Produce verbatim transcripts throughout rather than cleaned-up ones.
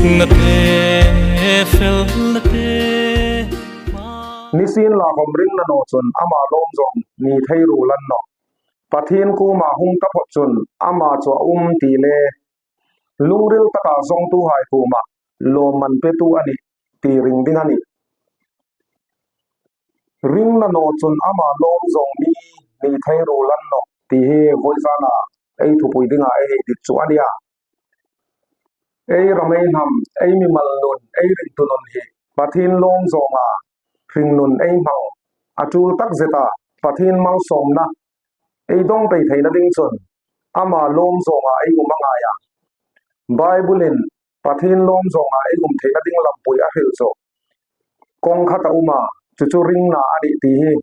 Nate, fel nate. Nisin la khom ring nano chun ama lom jong ni thei ru lan no. Pathen koma hung ta phot chun ama chu a um ti le, lungril taka jong tu hai koma lom man pe tu ani ti ring ding ani. Ring nano chun ama lom jong ni ni thei ru lan no ti hi voi jana ei thupui dinga ei hei dik chu ania. Ei ram ei nam, ei mimal nun, ei ringtu nun hi Pathen lom jonga ring nun ei mang. A tul tak jeta Pathen malsomna ei dong pei theina ding chun ama lom jonga ei um angai a. Bible in Pathen lom jonga ei um theina ding lampui a hril chu kong khat a um a, chuchu ring na ani ti hi.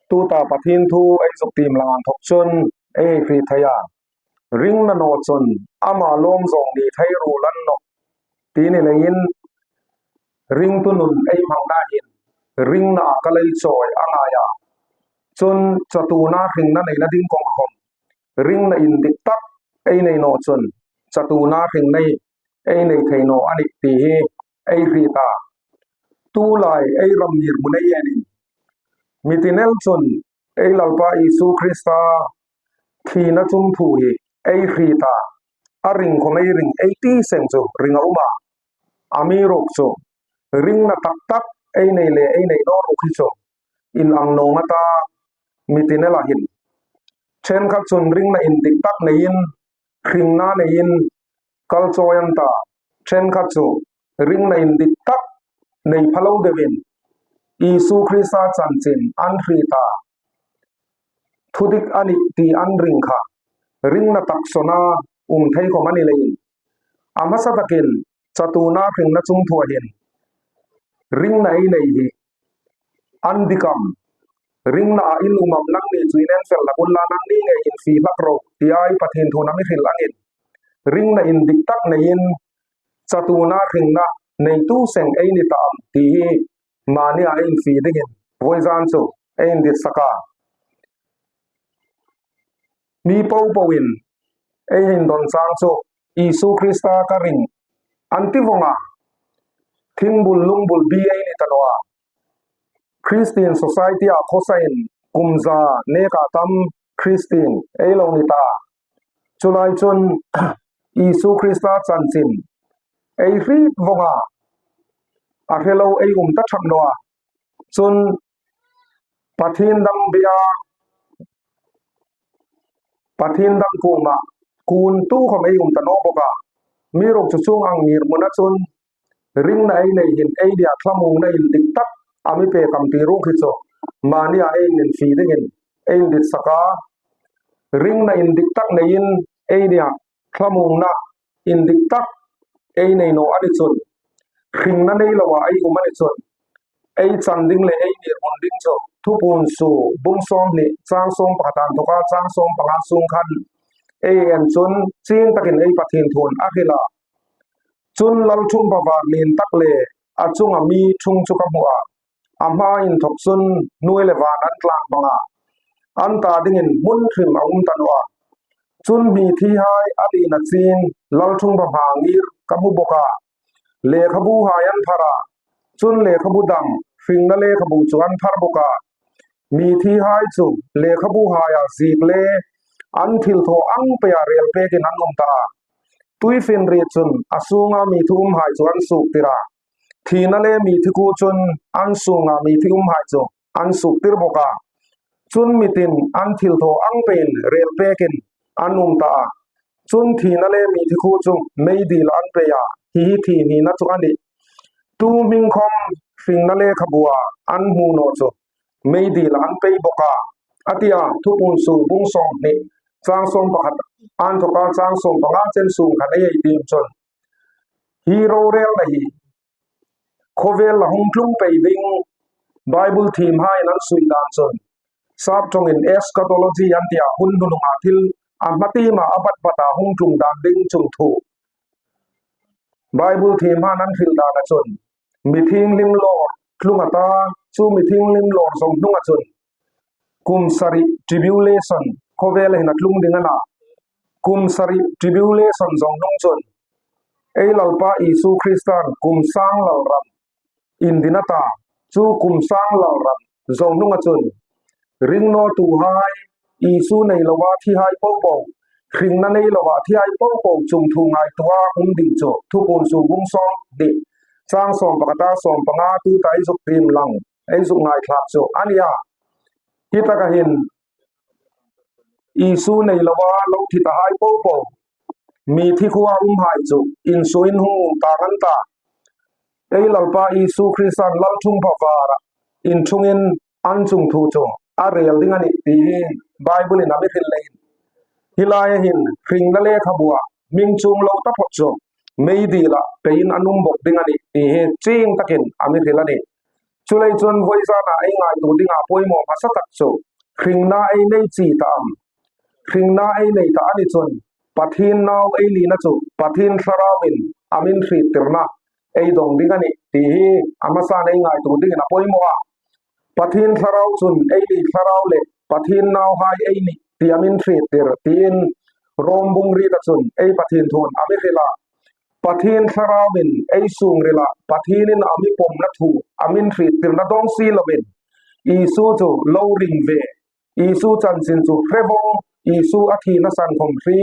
Tuta Pathen thu ei zuk tim lang an thok chun ei hri thei a. Ring nano chun ama lom jong ni thei ru lan no ti ni leiin ringtu nun ei mang na hin ring na a ka lei choi angai a. Chun chatu na ring na nei na ding kong khom ring na in dik tak ei nei no chun chatu na ring nei ei nei thei no ani ti hi ei hri ta. Tulai ei ram nir mun ei en in. Mitin el chun ei Lalpa Jesu Christa thina chung thu hi ei hri ta. A ring khom ei ring ei ti seng chu ring a um a. Ami ruk chu ring na tak tak ei nei le ei nei no ruk hi chu in ang no nga ta mitin el a hin. Chen khat chun ring na in dik tak nei in ring na nei in kal choi an ta. Chen khat chu ring na in dik tak nei phalo deuh in Jesu Christa chanchin an hri ta. Thudik ani ti an ring kha. Ring na tak sona um thei khom ani leiin. A masa takin chatu na ring na chung thu a hin. Ring na ei nei hi. An dik am. Ring na a in um am nang ni chu in en fel na kun la nang ni nge in fi hlak ro. Ti ai Pathen thu na mi hril angin. Ring na in dik tak nei in chatu na ring na nei tu seng ei ni ta am ti hi. Mani a in fi dingin. Voi jan chu ei in dit saka. Mi po po in ei hin don chang chu Jesu Christa ka ring an ti vonga thingbul lungbul bi ei ni ta no a. Christian society a khosa in kum ja neka tam Christian ei lo ni ta. Chulai chun Jesu Christa chanchin ei hri vonga a hre lo ei um ta thak no a. Chun Pathen dang bia Pathen dang koma kun tu khom ei um ta no boka. Mi ruk chu chung ang nir mun a chun ring na ei nei hin ei dia thlamuang na in dik tak ami pe kam ti ruk hi chu. Mani a ei in fi dingin ei in dit saka. Ring na in dik tak nei in ei dia thlamuang na in dik tak ei nei no ani chun. Ring na nei lo a ei um ani chun. Ei chan ding le ei nir mun ding chu Thupuon su bung som ni chang som pakhat an thoka chang som panga sung khan ei en chun ching takin ei Pathen thun a hril a. Chun lal thum pha var lin tak le a chunga mi thum chu ka hmu a. A hma in thok chun nuai le van an tlang banga an ta dingin mun hrim a um ta no a. Chun mi thi hai a lina chin lal thum pha hma ngir ka hmu bok a. Lekhabu hai an phar a, chun lekhabu dang hringna lekhabu chu an phar bok a. Mi thi hai chu lekhabu hai a zik le an thil tho ang pei a rel pek in an um ta a. Tuifin ri chun a sunga mi thi um hai chu an suk tir a. Thina le mi thi khu chun an sunga mi thi um hai chu an suk tir bok a. Chun mitin an thil tho ang pei in rel pek in an um ta a. Chun thina le mi thi khu chu meidil a an pei a, hi hi thi nina chu ani. Tu hming khom hringna lekhabu a an hmu no chu meidil a an pei bok a, a ti a. Thupuon su bung som ni chang som pakhat an thoka chang som panga chen sung khan ei ei tim chun. Hi rorel na hi khovel la hung tlung pei ding Bible thiem hai nan sui dan chun. Sap thong in eschatology an ti a hun nunung a thil a hma ti ma a bat bat a hung tlung dan ding chung thu. Bible thiem hai nan hril dan a chun. Mi thienghlim lor tlung a ta, chu mi thienghlim lor jong hnung a chun. Kum sari tribulation khovel hin a tlung ding ana. Kum sari tribulation jong hnung chun. Ei Lalpa Isu Khristan kum sang lalram in din ata, chu kum sang lalram jou nunga chun, ringnotuhai, Isu neilouva thihai poupou, hringna neilouva thihai poupou chungthu ngaitoa um ding chu Thupuonsuh bung som ni, chang som pakhat a som panga tuta ei zuk sim lang, ei zuk ngaitha chu ania. Hitaka hin Isu neilouva lou thi tahai poupou, mithi khoa umhai chu insung in hung um tang anta, ei Lalpa Isu Khristan lalthungpha vara inchungin an chungthu chu arel ding ahi ti hi Bible in ami hril lei. Hilai a hin hringna lekhabua hming chunglou taphot chu meidil a peiyin an um bok ding ahi ti hi chingtakin ami hril ahi. Chulei chun voizana ei ngaito dinga poimo masatak chu, hringna ei nei chi ta am? Hringna ei nei ta ahi chun, Pathen nau ei hina chu Pathen Thlarauin amin hriettirna ei dong ding ahi ti hi amasan ei ngaito dingin apoimo a. Pathen Thlarau chun eini thlarau le Pathen nauhai eini ti amin hriettir, tin Rom bung riet a chun ei Pathen thun ami hril a. Pathen Thlarauin ei sungrila Pathen in ami pomna thu amin hriettirna dong si louvin, Isu chu lou ring ve, Isu chanchin chu hre vong, Isu athina san khom hri,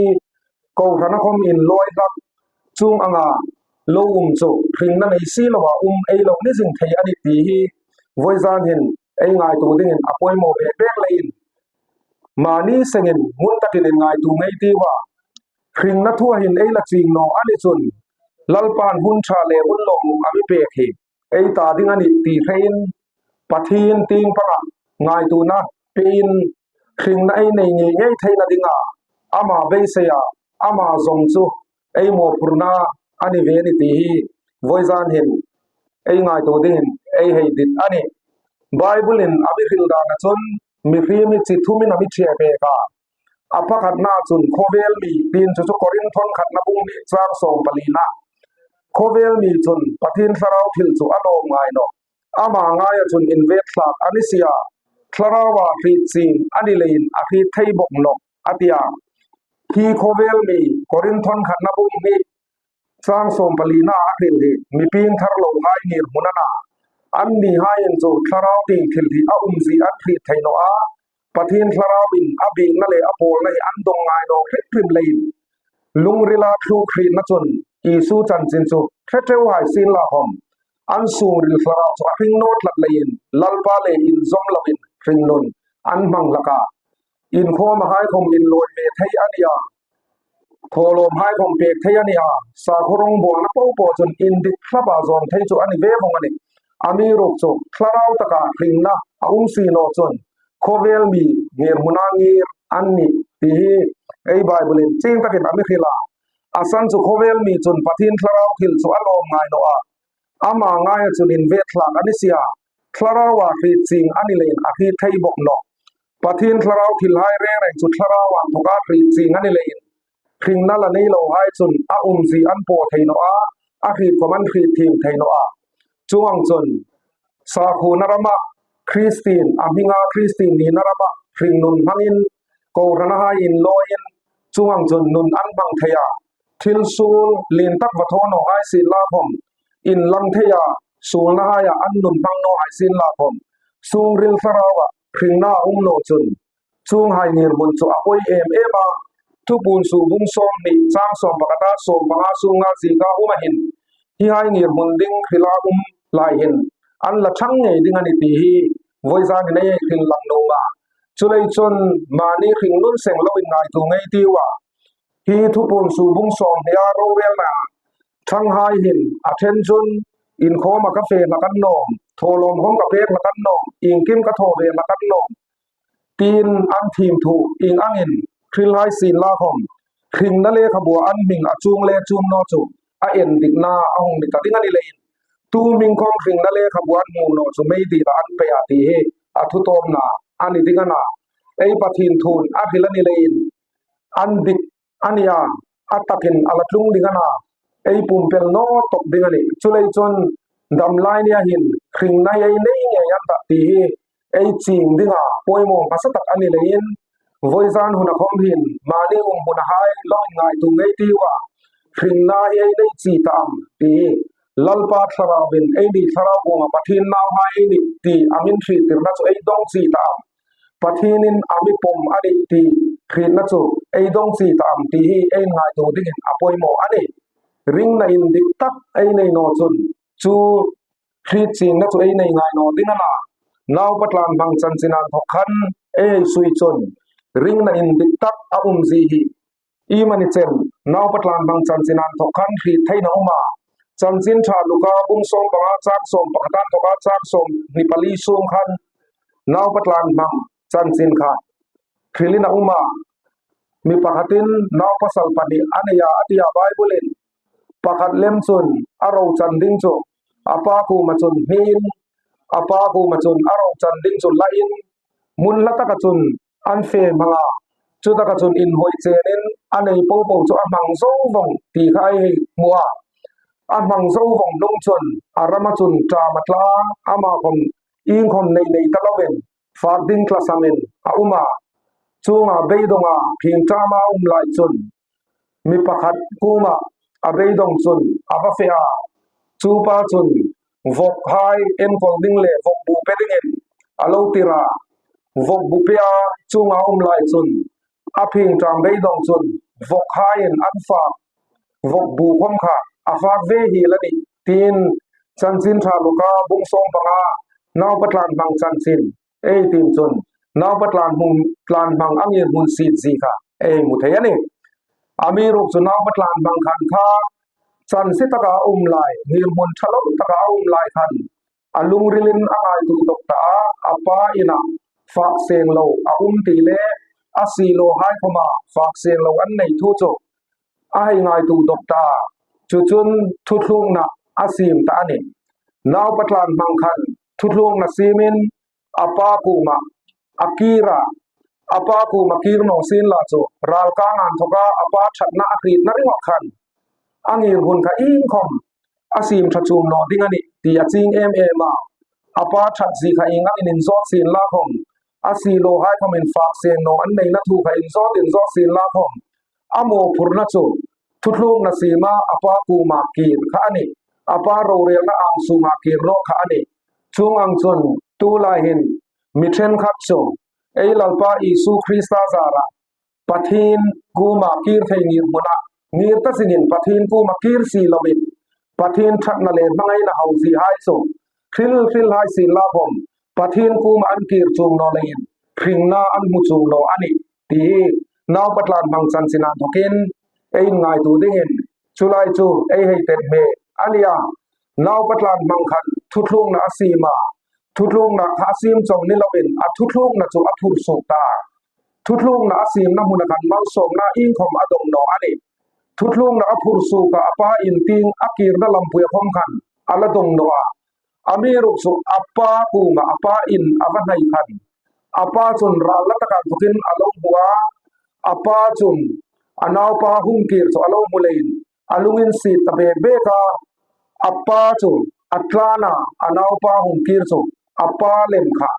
kohrana khom in loi hlak, chung anga lou um chu hringna nei si louva um ei lou ni zing thei ahi ti hi voizan hin ei ngaito dingin apoimo behbeh leiin, mani sengin mun takin in ngaito ngei tiu a. Hringna thu a hin ei la ching nom ahi chun, Lalpan hun tha le hun lom um ami pek hi ei ta ding ahi ti hreiin, Pathen teng panga ngaitona peiin, hringna ei nei ngeingei theina dinga ama beisei a, ama jong chu ei mawphurna ahi ve ahi ti hi voizan hin ei ngaito dingin ei hei dit ahi. Bible in ami hril dan a chun, mihriem hi chi thumin ami chepek a. Apakhatna chun khovel mi, tin chu chu Korinthon khatna bung ni chang som palina. Khovel mi chun Pathen Thlarau thil chu alom ngai nom, ama ngaia chun invetlhak ahi si a, Thlarauva hriet ching ahi leiin ahriet thei bok nom, atia. Hi khovel mi, Korinthon khatna bung ni chang som palina a hril hi mi piengthar louhai ngirhmun ahi. Annihai in chu Thlarau teng thil hi aum ji an hriet thei nom a, Pathen Thlarauin abikna le abolna hi an dong ngai nom hrimhrim leiin, lungrila thlukhrietna chun Isu chanchin chu hre theu hai sien la khom, an sungril Thlarau chu ahring naw tlat leiin, Lalpa le in jom louvin hringnun an hmang hlak a. Inkhomahai khom in loi ve thei ahi a, tholomhai khom pek thei ahi a, sakhaw rong buana popo chun indik thlapa jom thei chu ahi ve vong ahi. Amiruokchu Thlarau taka hringna aum si nom chun, khovel mi ngirhmuna ngir ahi ti hi ei Bible in chingtakin ami hril a. Asan chu khovel mi chun Pathen Thlarau thil chu alom ngai nom a, ama ngaia chun invetlhak ahi si a, Thlarauva hriet ching ahi leiin ahriet thei bok nom. Pathen Thlarau thilhai rengreng chu Thlarauva thoka hriet ching ahi leiin, hringna la neilouhai chun aum ji an po thei nom a, ahriet khom an hriet thim thei nom a. Chuong chun, sakhona rama Christian, ahminga Christian nina rama hringnun hmangin, kohranahai in loiin, chuong chun nun an hmang thei a, thilsuol lientak va thaw nawhai sien la khom, in lang thei a, suolnahaia an nun hmang nawhai sien la khom, sungril Thlarauva hringna um nom chun, chuonghai ngirhmun chu apoi em em a. Thupuonsuh bung som ni chang som pakhat a som panga sunga ziek a um ahin, hihai ngirhmun ding hril a um lai hin an la thang ngei ding ahi ti hi voizan hin ei hril lang nom a. Chulei chun mani hringnun seng louvin ngaito ngei tiu a. Hi Thupuonsuh bung som ni a rorelna thanghai hin a then chun, inkhoma ka fe hlak an nom, tholom khom ka pek hlak an nom, iengkim ka thaw ve hlak an nom, tin an thim thu ing angin hrilhai sien la khom, hringna lekhabua an hming a chuong le chuong naw chu a endikna a hung ni ta ding ahi leiin, tu hming khom hringna lekhabua an hmu naw chu meidil a an pei a ti hi a thutawpna ahi ding ahi. Ei Pathen thun a hril ahi leiin, an dik ahi a, a takin a la tlung ding ahi, ei pumpel naw tawp ding ahi. Chulei chun, damlai nia hin hringna hi ei nei ngei an tah ti hi ei ching dinga poimo hmasatak ahi leiin, voizan huna khom hin mani um hunahai louvin ngaito ngei tiu a. hringna hi ei nei chi ta am ti hi. Lalpa Thlarau in eini thlarau koma Pathen nauhai eini ti amin hriettirna chu ei dong chi ta am. Pathen in ami pom ahi ti hrietna chu ei dong chi ta am ti hi ei ngaito dingin apoimo ahi. Ringna indik tak ei nei naw chun chu hriet chingna chu ei nei ngai naw ding a na. Naupa tlanhmang chanchin a inthok khan ei sui chun ringna indik tak a um ji hi. Imani chen, Naupa tlanhmang chanchin a inthok khan hriet theina um a. Chanchin Tha Luka bung sawm panga chang sawm pakhat a inthok a chang sawmhni pali sung khan Naupa tlanhmang chanchin kha hrilin a um a. Mi pakhatin naupasal pahni a nei a, a ti a Bible in. Pakhat lem chun a rochan ding chu a pa kuoma chun hmin, a pa kuoma chun a rochan ding chu lain, mun hla taka chun an fe hmang a, chutaka chun inhoi chenin a nei popo chu a hmang zo vong ti kha ei hei mu a. A hmang zo vong nung chun a rama chun ṭam a tla a, ama khom iengkhom nei nei ta loin fak ding tlasamin a um a. Chunga beidonga phingṭama um lai chun mi pakhat kuoma a beidong chun a va fe a. Chu pa chun vok hai enkol ding le vok bu pe dingin a lo tir a. Vok bu pe a chunga um lai chun a phingṭam beidong chun vok haiin an fak vok bu khom kha a fak ve hi la ni, tiin Chanchin Tha Luka bung sawm panga Naupa tlanhmang chanchin ei tiem chun Naupa tlanhmang, tlanhmang a ngirhmun siet ji kha ei mu thei a ni. Amiruokchu Naupa tlanhmang khan kha chanse taka a um lai, ngirhmun ṭha lo taka a um lai khan a lungrilin a ngaituo dok ta a, a pa ina fak seng lo a um ti le a silo hai khoma fak seng lo an nei thu chu a hei ngaituo dok ta a, chu chun thuthlungna a siem ta a ni. Naupa tlanhmang khan thuthlungna siemin a pa kuoma a kir a, a pa kuoma kir naw sien la chu ralkang a inthoka a pa ṭhatna a hrietna ringawt khan a ngirhmun kha iengkhom a siem ṭha chuong naw ding a ni ti a chieng em em a. A pa ṭhat ji kha ieng angin inzawt sien la khom, a silo hai khomin fak seng naw an neina thu kha inzawt inzawt sien la khom, a mawphurna chu thuthlungna siema a pa kuoma kir kha a ni. A pa rorelna angsunga kir naw kha a ni. Chuong ang chun tulai hin mi ṭhenkhat chu ei Lalpa Isu Krista zara Pathen kuoma kir thei ngirhmuna ngir ta zingin Pathen kuoma kir si loin Pathen ṭhatna le hmangaina hau ji hai chu hril hril hai sien la khom Pathen kuoma an kir chuong naw leiin hringna an hmu chuong naw a ni ti hi Naupa tlanhmang chanchin a inthokin ei ngaituo dingin chu lai chu ei hei tep hme a ni a. Naupa tlanhmang khan thuthlungna a siem a, thuthlungna kha a siem chauh ni loin a thuthlungna chu a phursuok ta. Thuthlungna a siemna hmuna khan malsawmna iengkhom a dong naw a ni. Thuthlungna a phursuok a, a pa in tieng a kirna lampuia khom khan a la dong naw a. Amiruokchu a pa kuoma a pa in a va hnai khan a pa chun ral la taka inthokin a lo hmu a, a pa chun a naupa hung kir chu a lo hmu leiin a lunginsiet ta bek bek a, a pa chu a tlan a, a naupa hung kir chu a pa lem kha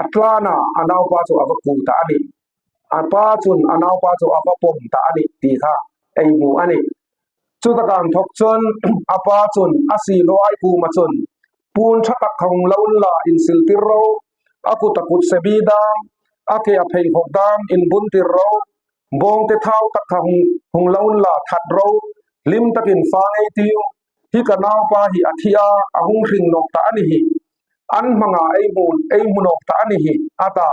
a tlan a, a naupa chu a va ku ta a ni. A pa chun a naupa chu a va pom ta a ni ti kha ei mu a ni. Chutaka inthok chun a pa chun a silo hai kuoma chun pun ṭha tak kha hung la unla insiltir ro, a kut a kutsebi dam, a ke a pheikhok dam inbuntir ro, bawngte thau tak kha hung, hung la unla that ro, hlim takin fak ei tiu, hi ka naupa hi a thi a, a hung hring nawk ta a ni hi. An hmanga ei hmu, ei hmu nawk ta a ni hi, a ta.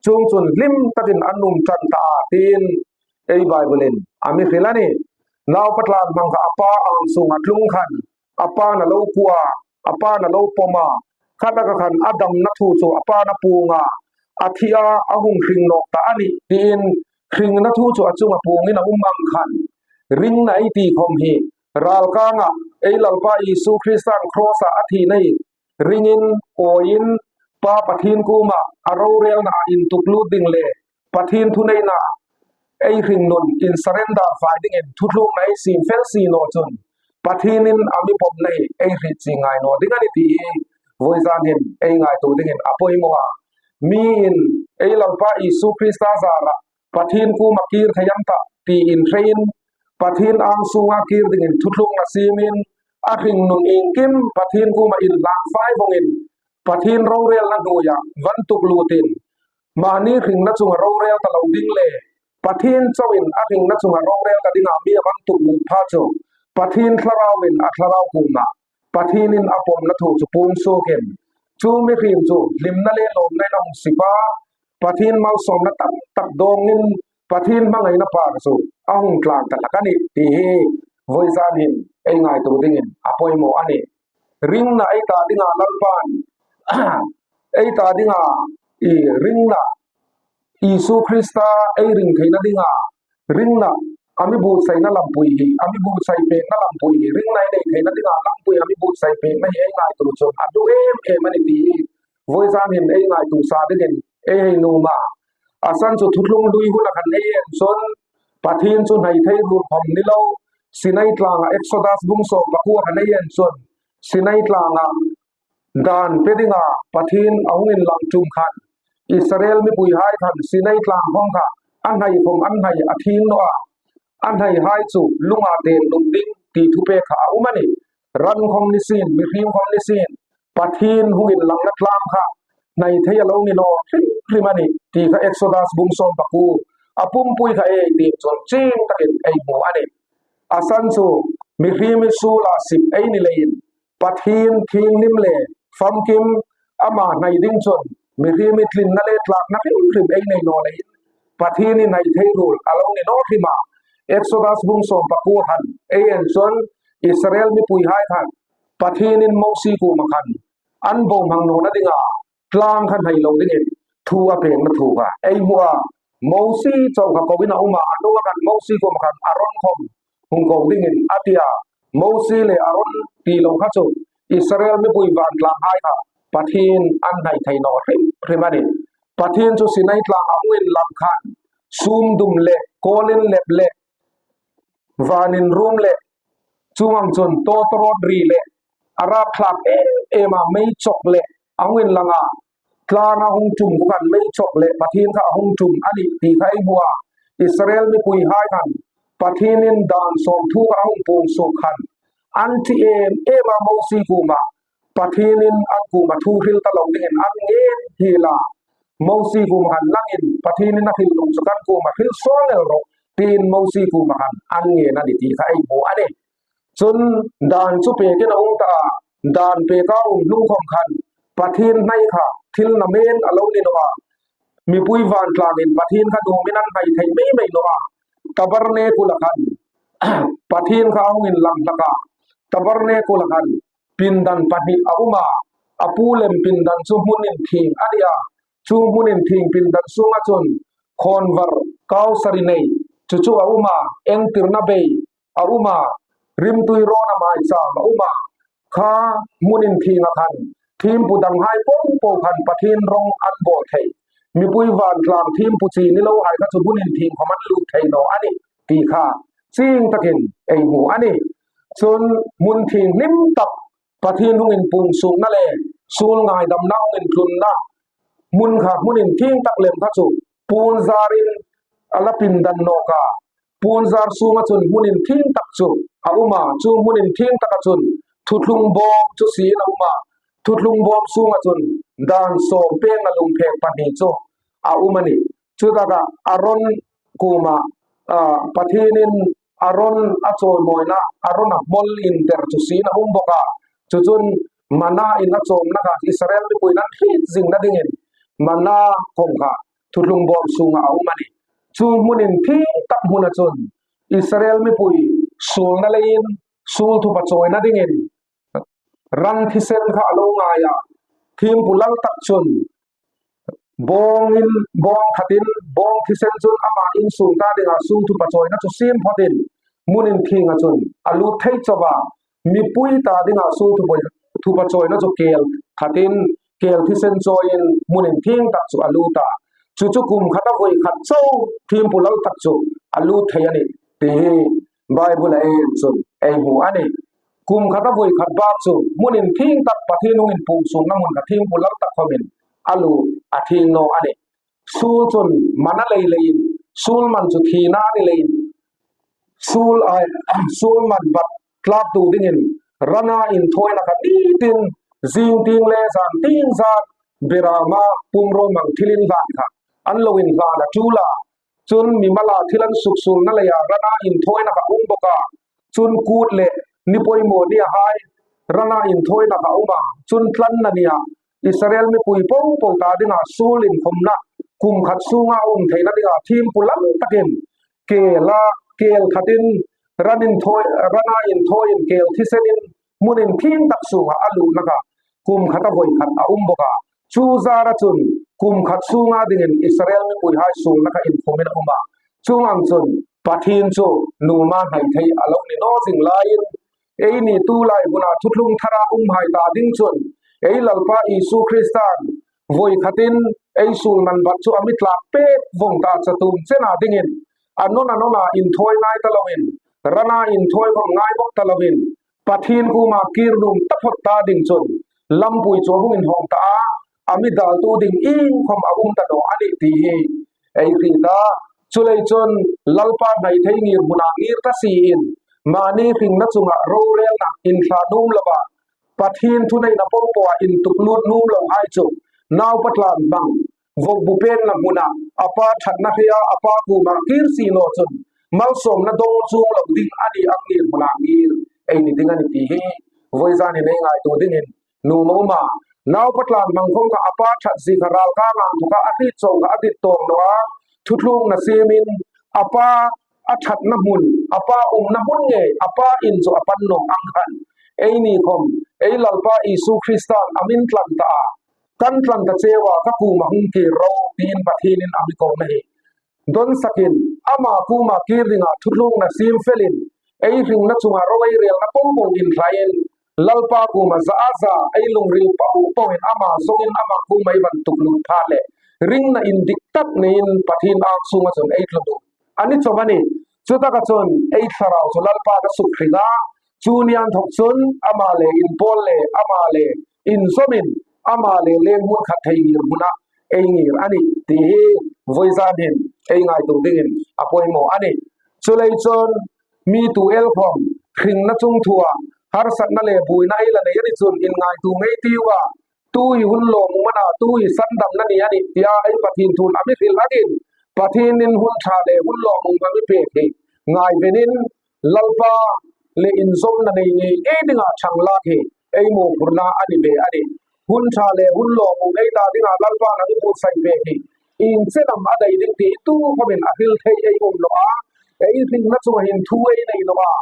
Chuongchun hlim takin an um ṭan ta a, tiin ei Bible in a mi hril a ni. Naupa tlanhmang kha a pa angsunga tlung khan, a pa'n a lo ku a, a pa'n a lo pom a, khataka khan a damna thu chu a pa'n a puong a, a thi a, a hung hring nawk ta a ni, tiin hringna thu chu a chunga puongin a um ang khan, ringna ei ti khom hi, ralkanga ei Lalpa Isu Krista'n cross-a a thina hi ringin, awiin, Pa Pathen kuoma a rorelna a intuklut ding le Pathen thuneina ei hringnun in surrender fai dingin thuthlungna ei siem fel si naw chun Pathen in a mi pomna hi ei hriet ching ngai naw ding a ni ti hi vawizan hin ei ngaituo dingin a poimo a. Mi in ei Lalpa Isu Krista zara Pathen kuoma kir thei an tah tiin hreiin Pathen angsunga kir dingin thuthlung na semin, ahringnun ingkim Pathen koma inlang vaivongin, Pathen rorelna noiya van tuklutin, mani hringna chunga rorel talou ding le Pathen chouin ahringna chunga rorel ta dinga mi avan tuklut phat chu Pathen Lharauvin athlarau koma Pathen in apomna thu chu pumsoh in, chu mihem chu limna le lomna in ahung sepin, Pathen malsomna tamtah dongin Pathen hmangaina pa chu ahung tlang talou ahi ti hi voijan hin eingaito dingin apoimo ahi. Ringna eita dinga Lalpan, eita dinga i ringna, Jesu Christa eiring theina dinga ringna, ami buhsaina lampui hi, ami buhsai pekna lampui hi, ringna inei theina dinga lampui, ami buhsai pekna hi eingaito chun adu em em ahi ti hi voijan hin eingaito sa dingin eihei numa. Asan chu thuthlung lui hun a khan ei en chun, Pathen chu hnaithei rul khom nilou, Sinai tlanga Exodus bung som paku a khan ei en chun, Sinai tlanga dan pe dinga Pathen ahung inlang chun khan, Israel mipui hai khan Sinai tlang khom kha, ahnai khom ahnai athing nau a, ahnai hai chu lunga den lum ding ti thupek kha aum ahi. Ran khom nisin, mihem khom nisin, Pathen hung inlangna tlang kha, hnaithei alou ni nau hrim hrim ahi ti kha Exodus bung som paku a pumpui kha ei ti chun ching takin eimu ahi. Asan chu mihem i sul a sip eini leiin, Pathen thinglim le famkim ama hnai ding chun, mihem i tlinna le tlatna hrim hrim einei nau leiin, Pathen i hnaithei rul alou ni nau hrim a, Exodus bung som paku a khan ei en chun, Israel mipui hai khan Pathen in Mosi koma khan an bohmang nau na dinga tlang kha hnai lou dingin thu apekna thu kha eimu a, Mosi chou kha kouvin aum a, anunga khan Mosi koma khan Aaron khom hung kou dingin ati a, Mosi le Aaron tilou kha chu Israel mipui vantlang hai kha Pathen in an hnaithei nau hrim hrim ahi. Pathen chu Sinai tlanga hung inlang khan, sum dum le, kolin lep le, vanin rum le, chuang chun tawtawrawt ri le, a rapthlak em em a meichok le, ahung inlang a, tlanga hung chum khu khan meichok le Pathen kha ahung chum ahi ti kha eimu a, Israel mipui hai khan Pathen in dan som thu kha ahung pungsuh khan, an thi em em a Mosi koma, Pathen in an koma thu hril talou dingin an ngen hel a, Mosi koma khan nangin Pathen in ahril nung chu kan koma hril suang el ro, tin Mosi koma khan an ngen ahi ti kha eimu ahi. Chun dan chu pekin aum ta a, dan peka um hlung khom khan, Pathen hnai kha thil namen alou ni nau a, mipui vantlangin Pathen kha numin an hnai thei meimei nau a, tabernacle a khan, Pathen kha ahung inlang hlak a, tabernacle a khan pindan pahni aum a, apu lem pindan chu hmun in theng ahi a, chu hmun in theng pindan sunga chun khonvar kau sari nei, chuchu aum a, engtirna bei aum a, rimtui rona maicham aum a, kha hmun in theng a khan thempu dang hai popo khan Pathen rong an bol thei, mipui vantlang thempu chi nilou hai kha chu hmun in theng khom an lut thei nau ahi ti kha ching takin eimu ahi. Chun hmun theng hlim tak Pathen hung inpungsuhna le sul ngaidamna hung intlunna hmun kha, hmun in theng tak lem kha chu punzar in ala pindan nawk a, punzar sunga chun hmun in theng tak chu aum a, chu hmun in theng tak a chun thuthlung bawm chu sin aum a, thuthlung bawm sunga chun dan som peng a lungphek pahni chu aum ahi. Chutaka Aaron koma, ah, Pathen in Aaron achawimawina, Aaron a hmol in der chu sin aum bawk a. Chuchun manna in achawmna kha Israel mipuiin an hriet zingna dingin manna kong kha thuthlung bawm sunga aum ahi. Chu hmun in theng tak hmuna chun Israel mipui sulna leiin sul thupha chawina dingin ran thisen kha alo ngai a, thempu lal tak chun bawng in, bawng that in, bawng thisen chun ama insung ta dinga sul thupha chawina chu sem phot in hmun in theng a chun alut thei chauva, mipui ta dinga sul thupha, thupha chawina chu kel that in, kel thisen chawi in hmun in theng tak chu alut a. Chuchu kum khat a voi khat chauh thempu lal tak chu alut thei ahi ti hi Bible a en chun eimu ahi. Kum khat a voi khat bak chu hmun in theng tak Pathen hung inpungsuhna hmun kha thempu lal tak khawmin alut a theng naw ahi. Sul chun man a lei leiin, sul man chu thina ahi leiin, sul ai sul man bat tlak tu dingin rana inthoina kha nitin jing ting le jan ting jan berama pumro mang thilin lan kha an lo in lan a tula chun mimala thil an suksulna leia rana inthoina kha um boka chun kut le ni poimo ni a hai rana inthoina kha um a chun tlanna nia Israel mipui po po ta dinga sul in khumna kum khat sunga um theina dinga thim pulam takin kela kel khatin ran in thoi rana in thoi in kel thisen in mun in thim tak sunga a lutna kha kum khat a voi khat a um boka chu zara chun kum khat sunga dingin Israel mipui hai sulna kha in khumin a um a chung ang chun Pathin chu numa hai thei a lo ni no jing lai in eini tulai huna thuthlung thara um hai ta ding chun ei Lalpa Isu Kristan voi khatin ei sul man bat chu a mi tlak pek vong ta chatum chena dingin a non a nona in thoi ngai ta loin rana in thoi vong ngai bok ta loin Pathin kuma kir num ta phot ta ding chun lampui chu hung in hong ta a a mi dal tu ding in khom a um ta no ani ti hi ei ri ta chulei chun Lalpa ngai thei ngir huna ngir ta si in mani hringna chunga rorelna in thla num lova Pathin thuneina popo a in tuklut num lo hai chu nau patlan bang vokbu pen la hmuna apa thatna hea apa kuma kir si lo chun malsomna dong chung lo ding ani ang ngir hmuna ngir ei ni ding ani ti hi voi zan in ei ngai tu dingin numa uma nau patlan bang khom kha apa that si kha ral ka ngang tu kha a thit chong kha a thit tong lo a thuthlung na simin apa a thatna hmun apa umna hmun nge apa in chu a pan nong ang khan eini khom ei Lalpa Isu Kristan a min tlan ta a kan tlan ta chewa ka kuma hung kir ro tin Pathin in a mi ko na hi don sakin ama kuma kir dinga thuthlung na sim felin ei hringna chunga ro ei relna pong pong in thlain Lalpa kuma za a za ei lungril pau pau in ama zongin ama kuma ei van tuklut pha le ringna in diktak neiin Pathin ang sunga chun ei tlu ani chom ani chutaka chun ei thlarau chu Lalpa na suk hringa chu nian thok chun ama le in pol le ama le in zomin ama le leng mun khat thei ngir huna ei ngir ani ti hi voi zan hin ei ngai tu dingin a poimo ani chulei chun mi tu el khom hringna chung thua harsatna le buina ei la nei ani chun in ngai tu ngei ti uva tu hi hun lo mu mana tu hi sandamna ni ani tia ei Pathin thun a mi hril angin Pathin in hun tha le hun lo mu a mi pek hi ngai venin Lalpa le in zomna nei ngei ngei dinga chang lak hi ei mo purna ani ve ani hun tha le hun lo mu ngei ta dinga Lalpa na mi pu sai pek hi in chenam a dai ding ti tu khomin a hril thei ei um lo a ei hringna chunga hin thu ei nei lo a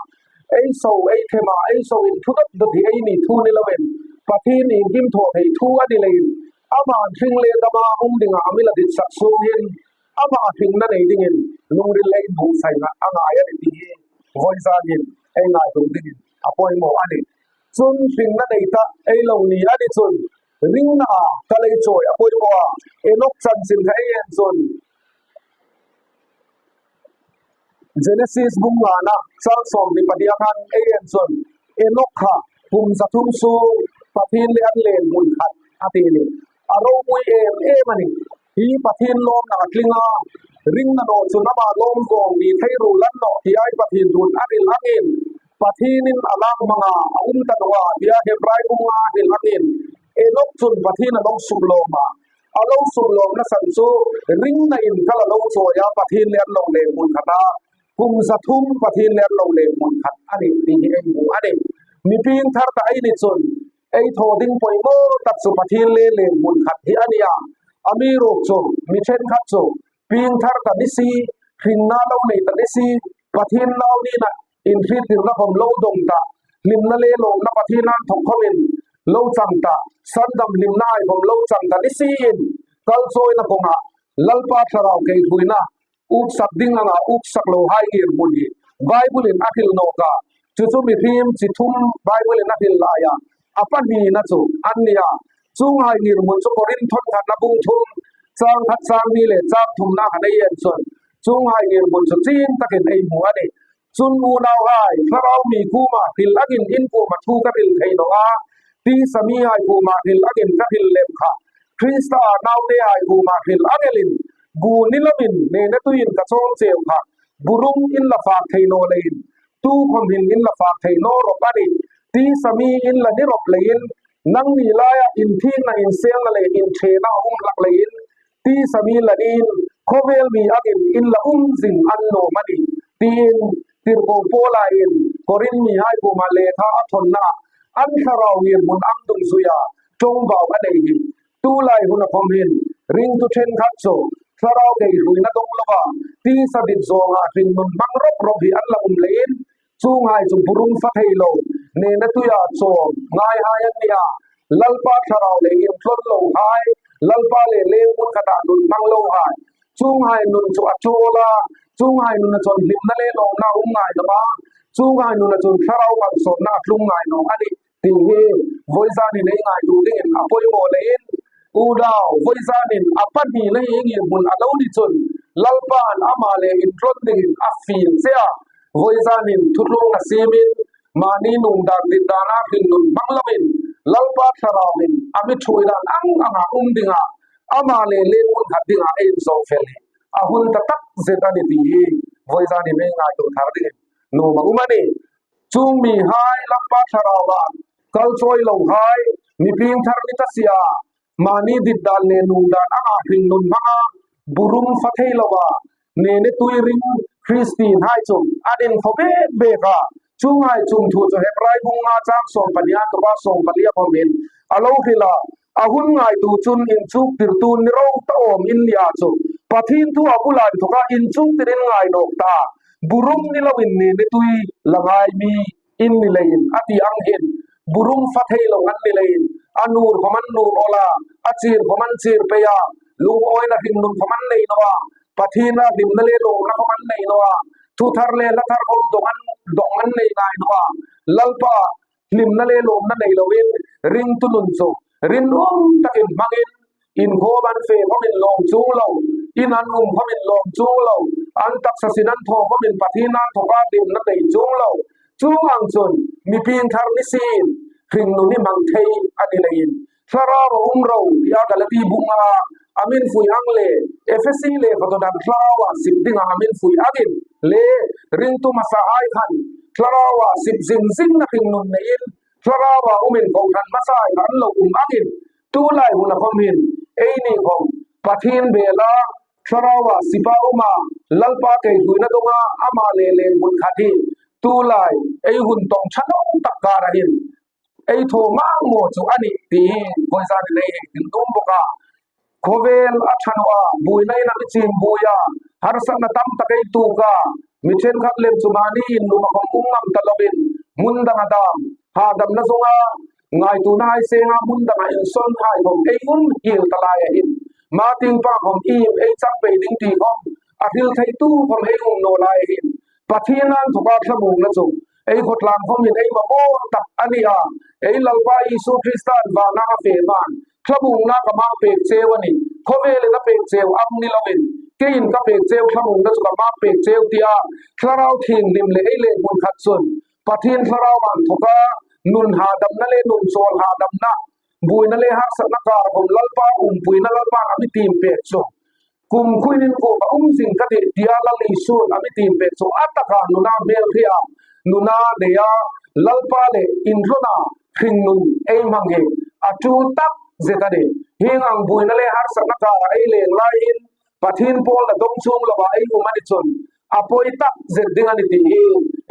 ei so ei thema ei so in thu dot dot hi ei ni thu ni loin Pathin in gim tho thei thu ani leiin ama hring le dama um dinga a mi la dit sak sung hin ama hringna nei dingin lungril ei bu sai na a ngai ani ti hi voi zan in ei ngai tu dingin a poimo ani chun hringna nei ta ei lo ni ani chun ringna a ka lei choi a poimo a Enok chanchin kha ei en chun Genesis bung ngana chang som ni padi a khan ei en chun Enok kha kum za thum sung Pathin le an len mun khat a ti ni a ro mui em em ani hi Pathin lom na a tling a ringna no chun ama lom gong ni thei ru lan no ti ai Pathin thun a ril angin Pathin in a lang manga a um ta no a tia Hebrai bung a ril angin Enok chun Pathin a lo sum lom a a lo sum lom na san chu ringna in kal a lo choi a Pathin le an lo len mun khat a kum za thum Pathin le an lo len mun khat ani ti hi ei mu ani mi pieng thar ta ei ni chun ei tho ding poimo tak chu Pathin le len mun khat hi ani a amiruokchu mi ṭhenkhat chu piengthar ta ni si, hringna lo nei ta ni si, Pathian nau nina inhriettirna khom lo dong ta, hlimna le lawmna Pathian an thawk khomin lo chang ta, sandam hlimna ai khom lo chang ta ni si in, kalchawina kawngah Lalpa thlarau keithuina uksak ding anga uksak lo hai ngirhmun hi Bible in a hril nawk a, chu chu mihriem chi thum Bible in a hril lai a, a pahnina chu an ni a. Chuonghai ngirhmun chu Korinth khatna bung thum chang khat chang hni le chang thumna khan ei en chun chuonghai ngirhmun chu chin takin ei hmu a ni. Chun unauhai, thlarau mi kuoma hril angin in kuoma thu ka hril thei naw a, tisa mihai kuoma hril angin ka hril lem kha, Krista nautehai kuoma hril ang elin, bu ni lomin nene tuiin ka chawm cheu kha, burum in la phak thei naw leiin, tu khom hin in la phak thei naw rop a nih. Tisa mi in la ni rop leiin, nangni laia inthikna, inselna le inthena a um hlak leiin, tisa mi la niin, khawvel mi angin in la um zing a ni naw am a nih, tiin Tirko Paula in Korin mihai kuoma lekha a thonna, an thlarau ngirhmun ang dungzuia ṭongvau a nei hi. Tulai huna khom hin ringtu ṭhenkhat chu thlarau keihluina dong lova, tisa dit zawnga hringnun hmang rop rop hi an la um leiin, chuonghai chu burum fa thei lo, nena tuia chawm ngaihai an nih a, Lalpa thlarau le intlon lohai, Lalpa le leng mun khata nun hmang lohai, chuonghai nun chu a ṭawl a, chuonghai nun a chun hlimna le lawmna um ngai naw a, chuonghai nun a chun thlarau malsawmna a tlung ngai naw a nih, ti hi voizanin ei ngaituo dingin a poimaw leiin, unau, voizanin a pahnina hi i ngirhmun a lo ni chun, Lalpan ama le intlon dingin a fiel che a, voizanin thuthlung a siemin, mani nungdan ditdana hringnun hmang loin, Lalpa thlarauin a mi ṭhuoi dan ang anga um dinga, ama le leng mun khat dinga ei inzo fel hi a hun taktak zet a nih ti hi voizanin ei ngaituo thar dingin nuom a um a nih. Chuong mihai, Lalpa thlarauva kalchawi lohai, mi piengthar ni ta sia, mani ditdan le nungdan anga hringnun hmanga, burum fa thei lova, nene tui ring Christian hai chu an inkhawm bek bek a, chuonghai chungthu chu Hebrai bung nga chang sawm pahni a tupa sawm pali a khom hin a lo hril a, a hun ngaituo chun inchuktirtu ni ro ta awm in nia chu, Pathien thu a bula inthoka inchuktir in ngai nawk ta, burum ni loin nene tui la ngai mi in ni leiin a ti ang hin, burum fa thei lo an ni leiin, a nur khom an nur awl a, a chir khom an chir pei a, lungawina hringnun khom an nei naw a, Pathien a hlimna le lawmna khom an nei naw a, thuthar le hlathar khom dong an, dong an nei ngai naw a, Lalpa hlimna le lawmna nei loin, ringtu nun chu rinum takin hmangin, inkhawm an fe khomin lawm chuong lo, in an um khomin lawm chuong lo, an taksa sin an thaw khomin Pathien a inthoka hlimna nei chuong lo. Chuong ang chun mi piengthar ni sien hringnun hi hmang thei a ni leiin, thlarau a um ro tia Galati bung nga a min fuih ang le Ephesi lekhathot dan thlarau a sip dinga a min fuih angin le ringtu masahai khan thlarau a sip zing zingna hringnun neiin, thlarau a umin kohhran masahai khan lo um angin, tulai huna khom hin eini khom Pathien bela thlarau a sipa uma, Lalpa keihluina donga ama le leng mun khat hi tulai ei hun tong ṭha lo tak kar a hin ei thaw mang maw chu a nih ti hi voizanin ei hei ding nuom bawk a. Khawvel a ṭha naw a, buoina in a mi chim buoi a, harsatna tam tak ei tuok a, mi ṭhenkhat lem chu mani in lum a khom um ngam ta loin, hmun dang a dam, hadamna zong a ngaituona hai senga hmun dang a insawn hai khom ei um hiel ta lai a hin, ma tieng pang khom i im ei chang pei ding ti khom a hril theitu khom ei um naw lai a hin, Pathien a inthoka thlamuongna chu ei khawtlang khomin ei mamaw tak a ni a, ei Lalpa Isu Kristan vana a fe man thlamuongna ka mak pek cheu a nih. Khawvelin a pek cheu ang ni loin, keiin ka pek cheu thlamuongna chu ka mak pek cheu tia Thlarau Thienghlim le ei leng mun khat chun Pathien Thlarau a inthoka nun hadamna le nun chawl hadamna, buoina le harsatna kar khom Lalpa umpuina, Lalpan a mi tiem pek chu, kumkhuin in kuoma um zing ka tih tia Lal Isun a mi tiem pek chu a taka nuna hmelhriet a, nuna nei a, Lalpa le inhlona hringnun ei hmang hi a tul tak zet a nih. Hieng ang buoina le harsatna kara ei leng laiin Pathien pawlna dong chuong lova ei um a ni chun a poi tak zet ding a nih ti hi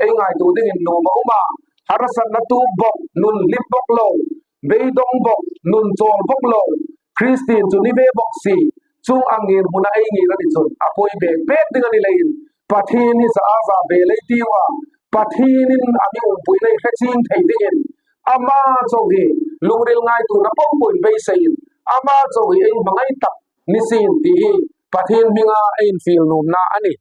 ei ngaituo dingin nuom a um a, harsatna tuok bawk, nun hlip bawk lo, beidong bawk, nun chawl bawk lo, Christian chu ni ve bawk si, chuong ang ngirhmuna ei ngir a ni chun a poi bek bek ding a ni leiin, Pathien hi za a za be lei tiu a, Pathien in a mi umpuina i hre chieng thei dingin, ama chauh hi lungril ngaituona popo in beiseiin, ama chauh hi ei hmangai tak ni sien ti hi Pathien hminga ei infiel nuomna a nih.